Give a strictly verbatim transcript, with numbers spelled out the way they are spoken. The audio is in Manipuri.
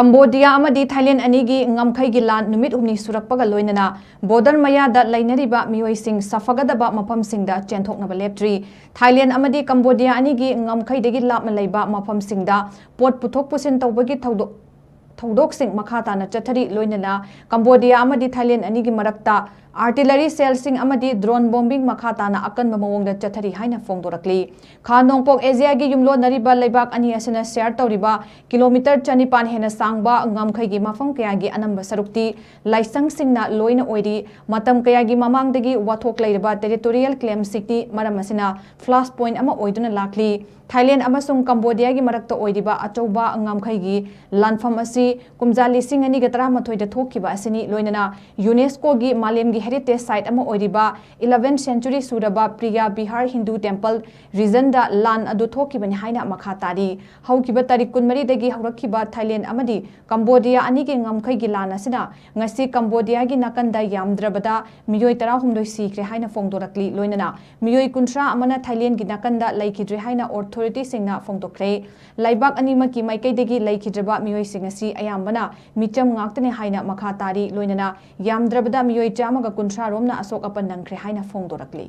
ꯀꯝꯕꯣꯗꯤꯌꯥ ꯑꯃꯗꯤ ꯊꯥꯏꯂꯦꯟ ꯑꯅꯤꯒꯤ ꯉꯝꯈꯩꯒꯤ ꯂꯥꯟ ꯅꯨꯃꯤꯠ ꯍꯨꯝꯅꯤ ꯁꯨꯔꯛꯄꯒ ꯂꯣꯏꯅꯅ ꯕꯣꯔꯗꯔ ꯃꯌꯥꯗ ꯂꯩꯅꯔꯤꯕ ꯃꯤꯑꯣꯏꯁꯤꯡ ꯁꯥꯐꯒꯗꯕ ꯃꯐꯝꯁꯤꯡꯗ ꯆꯦꯟꯊꯣꯛꯅꯕ ꯂꯦꯞꯇ꯭ꯔꯤ꯫ ꯊꯥꯏꯂꯦꯟ ꯑꯃꯗꯤ ꯀꯝꯕꯣꯗꯤꯌꯥ ꯑꯅꯤꯒꯤ ꯉꯝꯈꯩꯗꯒꯤ ꯂꯥꯞꯅ ꯂꯩꯕ ꯃꯐꯝꯁꯤꯡꯗ ꯄꯣꯠ ꯄꯨꯊꯣꯛ ꯄꯨꯁꯤꯟ ꯇꯧꯕꯒꯤ ꯊꯧꯗꯣꯛ ꯊꯧꯗꯣꯛꯁꯤꯡ ꯃꯈꯥ ꯇꯥꯅ ꯆꯠꯊꯔꯤ꯫ ꯂꯣꯏꯅꯅ ꯀꯝꯕꯣꯗꯤꯌꯥ ꯑꯃꯗꯤ ꯊꯥꯏꯂꯦꯟ ꯑꯅꯤꯒꯤ ꯃꯔꯛꯇ ꯑꯥꯔꯇꯤꯂꯔꯤ ꯁꯦꯜꯁꯤꯡ ꯑꯃꯗꯤ ꯗ꯭ꯔꯣꯟ ꯕꯣꯝꯕꯤꯡ ꯃꯈꯥ ꯇꯥꯅ ꯑꯀꯟꯕ ꯃꯑꯣꯡꯗ ꯆꯠꯊꯔꯤ ꯍꯥꯏꯅ ꯐꯣꯡꯗꯣꯔꯛꯂꯤ꯫ ꯈꯥ ꯅꯣꯡꯄꯣꯛ ꯑꯦꯁꯤꯌꯥꯒꯤ ꯌꯨꯝꯂꯣꯟꯅꯔꯤꯕ ꯂꯩꯕꯥꯛ ꯑꯅꯤ ꯑꯁꯤꯅ ꯁꯤꯌꯥꯔ ꯇꯧꯔꯤꯕ ꯀꯤꯂꯣꯃꯤꯇꯔ ꯆꯅꯤꯄꯥꯟ ꯍꯦꯟꯅ ꯁꯥꯡꯕ ꯉꯝꯈꯩꯒꯤ ꯃꯐꯝ ꯀꯌꯥꯒꯤ ꯑꯅꯝꯕ ꯁꯔꯨꯛꯇꯤ ꯂꯥꯏꯁꯪꯁꯤꯡꯅ ꯂꯣꯏꯅ ꯑꯣꯏꯔꯤ꯫ ꯃꯇꯝ ꯀꯌꯥꯒꯤ ꯃꯃꯥꯡꯗꯒꯤ ꯋꯥꯊꯣꯛ ꯂꯩꯔꯕ ꯇꯦꯔꯤꯇꯣꯔꯤꯌꯦꯜ ꯀ꯭ꯂꯦꯝꯁꯤꯡꯒꯤ ꯃꯔꯝ ꯑꯁꯤꯅ ꯐ꯭ꯂꯥꯁ ꯄꯣꯏꯟꯠ ꯑꯃ ꯑꯣꯏꯗꯨꯅ ꯂꯥꯛꯂꯤ꯫ ꯊꯥꯏꯂꯦꯟ ꯑꯃꯁꯨꯡ ꯀꯝꯕꯣꯗꯤꯌꯥꯒꯤ ꯃꯔꯛꯇ ꯑꯣꯏꯔꯤꯕ ꯑꯆꯧꯕ ꯉꯝꯈꯩꯒꯤ ꯂꯥꯟꯐꯝ ꯑꯁꯤ ꯀꯨꯝꯖꯥ ꯂꯤꯁꯤꯡ ꯑꯅꯤꯒ ꯇꯔꯥꯃꯥꯊꯣꯏꯗ ꯊꯣꯛꯈꯤꯕ ꯑꯁꯤꯅꯤ꯫ ꯂꯣꯏꯅꯅ ꯌꯨꯅꯦꯁꯀꯣꯒꯤ ꯃꯥꯂꯦꯝꯒꯤ ꯍꯦꯔꯤꯇꯦꯖ ꯁꯥꯏꯠ ꯑꯃ ꯑꯣꯏꯔꯤꯕ ꯏꯂꯦꯚꯦꯟ ꯁꯦꯟꯆꯨꯔꯤ ꯁꯨꯔꯕ ꯄ꯭ꯔꯤꯌꯥ ꯕꯤꯍꯥꯔ ꯍꯤꯟꯗꯨ ꯇꯦꯝꯄꯜ ꯔꯤꯖꯟꯗ ꯂꯥꯟ ꯑꯗꯨ ꯊꯣꯛꯈꯤꯕꯅꯤ ꯍꯥꯏꯅ ꯃꯈꯥ ꯇꯥꯔꯤ꯫ ꯍꯧꯈꯤꯕ ꯇꯥꯔꯤꯛ ꯀꯨꯟꯃꯔꯤꯗꯒꯤ ꯍꯧꯔꯛꯈꯤꯕ ꯊꯥꯏꯂꯦꯟ ꯑꯃꯗꯤ ꯀꯝꯕꯣꯗꯤꯌꯥ ꯑꯅꯤꯒꯤ ꯉꯝꯈꯩꯒꯤ ꯂꯥꯟ ꯑꯁꯤꯅ ꯉꯁꯤ ꯀꯝꯕꯣꯗꯤꯌꯥꯒꯤ ꯅꯥꯀꯟꯗ ꯌꯥꯝꯗ꯭ꯔꯕꯗ ꯃꯤꯑꯣꯏ ꯇꯔꯥꯍꯨꯝꯗꯣꯏ ꯁꯤꯈ꯭ꯔꯦ ꯍꯥꯏꯅ ꯐꯣꯡꯗꯣꯔꯛꯂꯤ꯫ ꯂꯣꯏꯅꯅ ꯃꯤꯑꯣꯏ ꯀꯨꯟꯊ꯭ꯔꯥ ꯑꯃꯅ ꯊꯥꯏꯂꯦꯟꯒꯤ ꯅꯥꯀꯟꯗ ꯂꯩꯈꯤꯗ꯭ꯔꯦ ꯍꯥꯏꯅ ꯑꯣꯊꯣꯔꯤꯇꯤꯁꯤꯡꯅ ꯐꯣꯡꯗꯣꯛꯈ꯭ꯔꯦ꯫ ꯂꯩꯕꯥꯛ ꯑꯅꯤꯃꯛꯀꯤ ꯃꯥꯏꯀꯩꯗꯒꯤ ꯂꯩꯈꯤꯗ꯭ꯔꯕ ꯃꯤꯑꯣꯏꯁꯤꯡ ꯑꯁꯤ ꯑꯌꯥꯝꯕꯅ ꯃꯤꯆꯝ ꯉꯥꯛꯇꯅꯤ ꯍꯥꯏꯅ ꯃꯈꯥ ꯇꯥꯔꯤ꯫ ꯂꯣꯏꯅꯅ ꯌꯥꯝꯗ꯭ꯔꯕꯗ ꯃꯤꯑꯣꯏ ꯆꯥꯝꯃꯒ ꯀꯨꯟꯊ꯭ꯔꯥ ꯔꯣꯝꯅ ꯑꯁꯣꯛ ꯑꯄꯟ ꯅꯪꯈ꯭ꯔꯦ ꯍꯥꯏꯅ ꯐꯣꯡꯗꯣꯔꯛꯂꯤ꯫